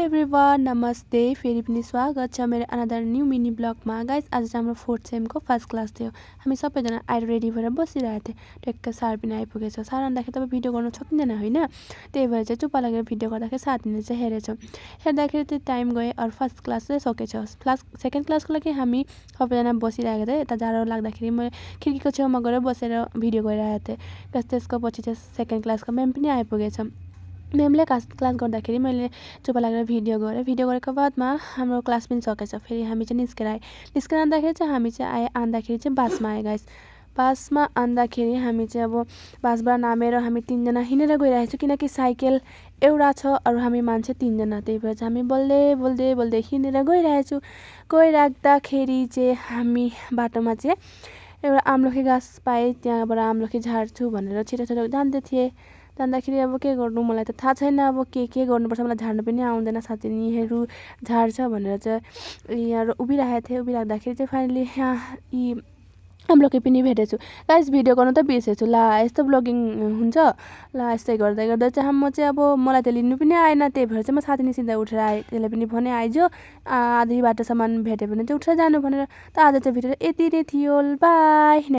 Everyone नमस्ते फेरि पनि स्वागत छ मेरो अनदर न्यू मिनी ब्लगमा गाइस। आज चाहिँ हाम्रो 4th सेमको फर्स्ट क्लास थियो। हामी सबैजना आएर रेडी भएर बसिरहेको थियौँ। ट्याक्क सार पनि आइपुगेछ। सार आउँदाखेरि तपाईँ भिडियो गर्नु सकिँदैन होइन, त्यही भएर चाहिँ चुप्पा लागेर भिडियो गर्दाखेरि साथीले चाहिँ हेरेछौँ। हेर्दाखेरि चाहिँ टाइम गयो और फर्स्ट क्लास चाहिँ सकेछ। सेकेन्ड क्लासको लागि हामी सबैजना बसिरहेको थियौँ। यता जाडो लाग्दाखेरि म खिड्कीको छेउमा गएर बसेर भिडियो गरिरहेको थिएँ। त्यसको पछि चाहिँ सेकेन्ड क्लासको म्याम पनि आइपुगेछ। म्यामले क्लास गर्दाखेरि मैले चुप्पा लागेर भिडियो गरेको बादमा हाम्रो क्लास पनि सकेछ। फेरि हामी चाहिँ निस्केर आउँदाखेरि चाहिँ हामी चाहिँ आउँदाखेरि चाहिँ बासमा आयो गाइस। बासमा आउँदाखेरि हामी चाहिँ अब बासबाट नामेर हामी 3 जना हिँडेर गइरहेको छौँ, किनकि साइकल एउटा छ अरू हामी मान्छे 3 जना। त्यही भएर चाहिँ हामी बोल्दै हिँडेर गइरहेछौँ। गइराख्दाखेरि चाहिँ हामी बाटोमा चाहिँ एउटा आम्लोखी गाछ पाएँ। त्यहाँबाट आम्लोखी झार्छु भनेर छिटो जान्दै थिएँ। जाँदाखेरि अब के गर्नु मलाई त थाहा छैन, अब के गर्नुपर्छ मलाई झार्नु पनि आउँदैन। साथी यीहरू झार्छ भनेर चाहिँ यहाँ उभिरहेको थिएँ। उभिराख्दाखेरि चाहिँ फाइनली यहाँ यी आम्लोखी पनि भेटेछु। गाइस भिडियो गर्नु त बिर्सेछु। ला यस्तो ब्लगिङ हुन्छ। ला यस्तै गर्दै चाहिँ म चाहिँ अब मलाई त लिनु पनि आएन। त्यही भएर चाहिँ म साथी निस्किँदा उठेर आएँ। त्यसले पनि भने आइज आधी बाटोसम्म भेट्यो भने चाहिँ उठेर जानु भनेर। त आज चाहिँ भिडियो यति नै थियो। बाई।